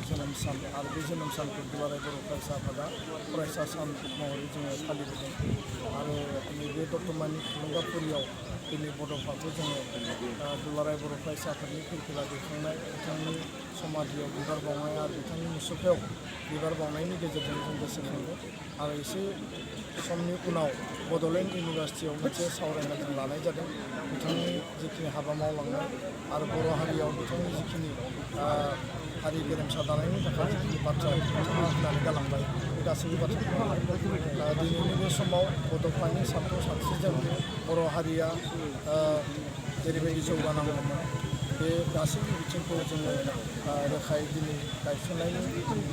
जोनोम सान आरो बे जोनोम सानखौ दुलाराय बर' फरायसा आफादा फरायसा सान महरै जोङो फालिबोदों आरो नैबे दतमानि थुलुंगाफुरियाव दिनै बड'फाखौ जोङो दुलाराय बर' फरायसा आफादनि खैफोला दैखांनाय बिथांनि समाधियाव बिबार बावनाय आरो बिथांनि मुसुखायाव बिबार बावनायनि गेजेरजों जों गोसोखांदों आरो एसे समनि उनाव बड'लेण्ड इउनिभार्सिटियाव मोनसे सावरायमेल जों लानाय जादों बिथांनि जिखिनि हाबा मावलांनाय आरो बर' हारियाव बिथांनि जिखिनि हारि गेरेमसा दानायनि थाखाय जिखिनि बाथ्रा बिथाङा होनानै गालांबाय बे गासैबो बाथ्राखौ दिनैनि बे समाव बड'फानि सानथौ सानस्रिजों बर' हारिया जेरैबायदि जौगानांगौमोन बे गासैबो बिथिंखौ जोङो रोखायै दिनै गायसननायनि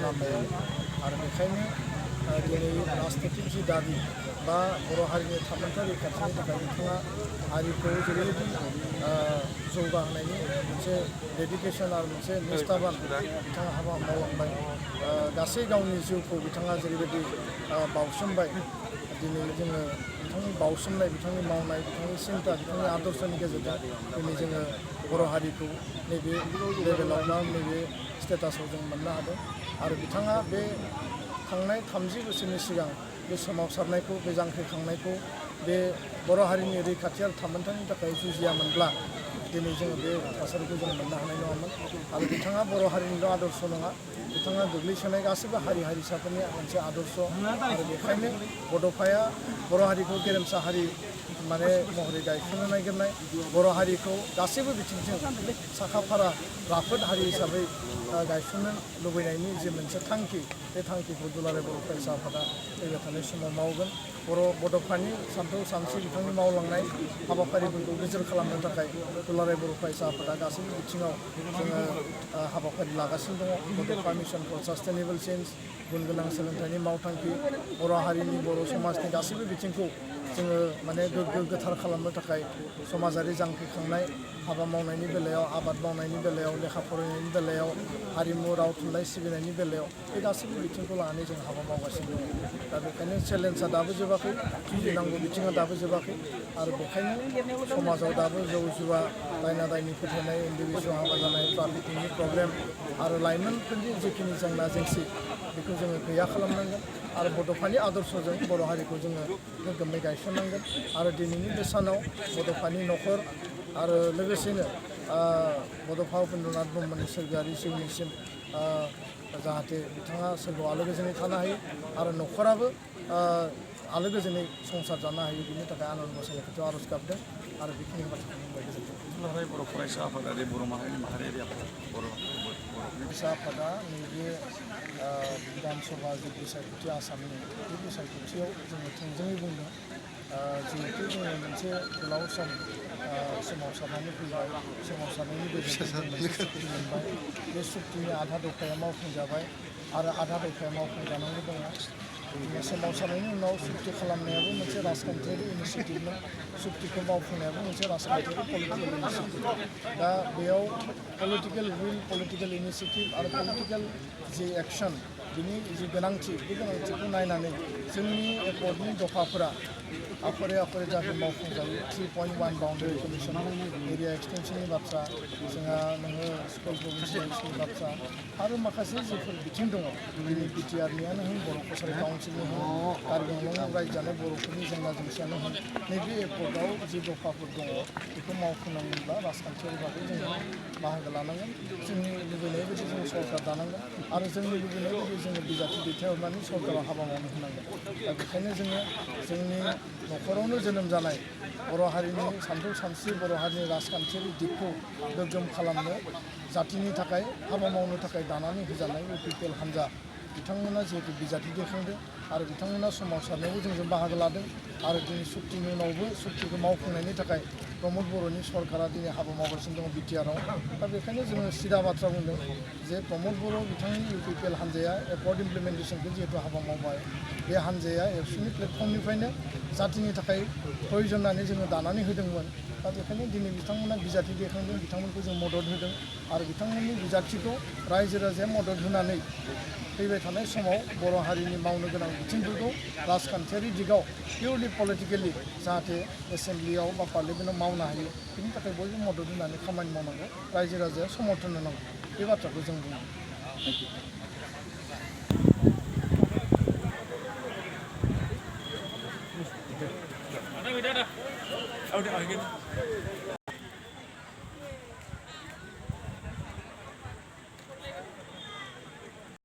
लामायाव आरो बेखायनो दिनै राजनितिक जि दाबि बा बर' हारिनि थामोनथा रैखाथिनि थाखाय बिथाङा हारिखौ जेरैबायदि जौगाहोनायनि मोनसे डेडिकेसन आरो मोनसे निष्ठाबान बिथाङा हाबा मावलांबाय गासै गावनि जिउखौ बिथाङा जेरैबायदि बावसोमबाय दिनै जोङो बिथांनि बावसोमनाय बिथांनि मावनाय बिथांनि सिन्था बिथांनि आदर्शनि गेजेरजों दिनै जोङो बर' हारिखौ नैबे लेभेलाव बा नैबे स्टेटासाव जों मोननो हादों आरो बिथाङा बे थांनाय 30 बोसोरनि सिगां बे सोमावसारनायखौ बे जांख्रिखांनायखौ बे बर' हारिनि रैखाथि आरो थामोनथानि थाखाय जुजियामोनब्ला दिनै जोङो बे थासारिखौ जों मोननो हानाय नङामोन आरो बिथाङा बर' हारिनिल' आदर्श नङा बिथाङा गोग्लैसोनाय गासैबो हारि हारिसाफोरनि मोनसे आदर्श आरो बेखायनो बड'फाया बर' हारिखौ गेरेमसा हारि माने महरै गायसननो नागिरनाय बर' हारिखौ गासैबो बिथिंजों साखाफारा राफोद हारि हिसाबै गायसननो लुबैनायनि जे मोनसे थांखि बे थांखिखौ दुलाराय बर' फरायसा आफादा फैबाय थानाय समाव मावगोन बड'फानि सानथौ सानस्रि बिथांनि मावलांनाय हाबाफारिफोरखौ नोजोर खालामनो थाखाय दुलाराय बर' फरायसा आफादा गासैबो बिथिङाव जोङो हाबाफारि लागासिनो दङ बड'फा मिशन फर सास्टेनेबल चेन्ज गुन गोनां सोलोंथाइनि मावथांखि बर' हारिनि बर' समाजनि गासैबो बिथिंखौ जोङो माने गोग्गो गोथार खालामनो थाखाय समाजारि जांख्रिखांनाय हाबा मावनायनि बेलायाव आबाद मावनायनि बेलायाव लेखा फरायनायनि बेलायाव हारिमु राव थुनलाइ सिबिनायनि बेलायाव बे गासैबो बिथिंखौ लानानै जों हाबा मावगासिनो दङ दा बेखायनो चेलेन्जआ दाबो जोबाखै जुजिनांगौ बिथिङा दाबो जोबाखै आरो बेखायनो समाजाव दाबो जौ जुवा दायना दायनि फोथायनाय उन्दै बैसोआव हाबा जानाय ट्राफिकिंनि प्रब्लेम आरो लाइमोनफोरनि जिखिनि जेंना जेंसि बेखौ जोङो गैया खालामनांगोन आरो बड'फानि आदर्शजों बर' हारिखौ जोङो गोग्गोमै गायसननांगोन आरो दिनैनि बे सानाव बड'फानि न'खर आरो लोगोसेनो बड'फा उपेन्द्रनाथ ब्रह्मनि सोरगोआरि जिउनिसिम जाहाथे बिथाङा सोरगोआव आलो गोजोनै थानो हायो आरो न'खराबो आलो गोजोनै संसार जानो हायो बिनि थाखाय आनान गसाइनि खाथियाव आर'ज गाबदों आरो बेखिनि बाथ्राखौ बुंबाय गोजोन्थों। दुलाराय बर' फरायसा आफादारि बर' माहारियारि आफाद बर' फरायसा आफादा नैबे बिधान सभा जि बिसायख'थि आसामनि बे बिसायख'थियाव जोङो थोंजोङै बुंदों जिहेतु जोङो मोनसे गोलाव सम सोमावसारनानै फैबाय सोमावसारनायनि गेजेरजों जों मोनसे सुक्ति मोनबाय बे सुक्तिनि आधा दफाया मावफुंजाबाय आरो आधा दफाया मावफुंजानांगौ दङ सोमावसारनायनि उनाव सुक्ति खालामनायाबो मोनसे राजखान्थियारि इनिसियेटिभमोन सुक्तिखौ मावफुंनायाबो मोनसे राजखान्थियारि पलिटिकेल इनिसियेटिभ दा बेयाव पलिटिकेल विल पलिटिकेल इनिसियेटिभ आरो पलिटिकेल जि एक्सन बिनि जि गोनांथि बे गोनांथिखौ नायनानै जोंनि एकर्डनि दफाफोरा आखरे आखरे जाहाथे मावफुंजायो 3.1 बाउन्डारि कमिसन एरिया एक्सटेनसननि बाथ्रा जोंहा नोङो स्कुल प्रभिन्सियेलनि बाथ्रा आरो माखासे जिफोर बिथिं दङ दिनै बिटिआरनियानो होन बर' कसारि काउन्सिलनि होन कार्बि आंलं रायजो जानाय बर'फोरनि जेंना जेंसियानो होन नैबे एकर्डआव जि दफाफोर दङ बेखौ मावफुंनांगोनब्ला राजखान्थियारि बागै जोङो बाहागो लानांगोन जोंनि लुबैनाय बायदि जों सरकार दानांगोन आरो जोंनि लुबैनाय बायदि जोङो बिजाथि दैथायहरनानै सरकाराव हाबा मावनो होनांगोन दा बेखायनो जोङो जोंनि न'खरावनो जोनोम जानाय बर' हारिनि सानथौ सानस्रि बर' हारिनि राजखान्थियारि दिगखौ गोग्गोम खालामनो जातिनि थाखाय हाबा मावनो थाखाय दानानै होजानाय इउपिपिएल हान्जा बिथांमोना जिहेतु बिजाथि दैखांदों आरो बिथांमोना सोमावसारनायावबो जोंजों बाहागो लादों आरो दिनै सुक्तिनि उनावबो सुक्तिखौ मावफुंनायनि थाखाय प्रमद बर'नि सरकारा दिनै हाबा मावगासिनो दङ बिटिआरआव दा बेखायनो जोङो सिदा बाथ्रा बुंदों जे प्रमद बर' बिथांनि इउपिपिएल हान्जाया एकर्ड इमप्लिमेन्टेसनखौ जिहेतु हाबा मावबाय बे हान्जाया एबसुनि प्लेटफर्मनिफ्रायनो जातिनि थाखाय प्रयजन होननानै जोङो दानानै होदोंमोन दा बेखायनो दिनै बिथांमोना बिजाथि दैखांदों बिथांमोनखौ जों मदद होदों आरो बिथांमोननि बिजाथिखौ रायजो राजाया मदद होनानै फैबाय थानाय समाव बर' हारिनि मावनो गोनां बिथिंफोरखौ राजखान्थियारि दिगाव पिउरलि पलिटिकेलि जाहाथे एसेम्ब्लियाव बा पार्लियामेन्टआव मावनो हायो बिनि थाखाय बयबो मदद होनानै खामानि मावनांगौ रायजो राजाया समर्थन होनांगौ बे बाथ्राखौ जों बुङो। Thank you.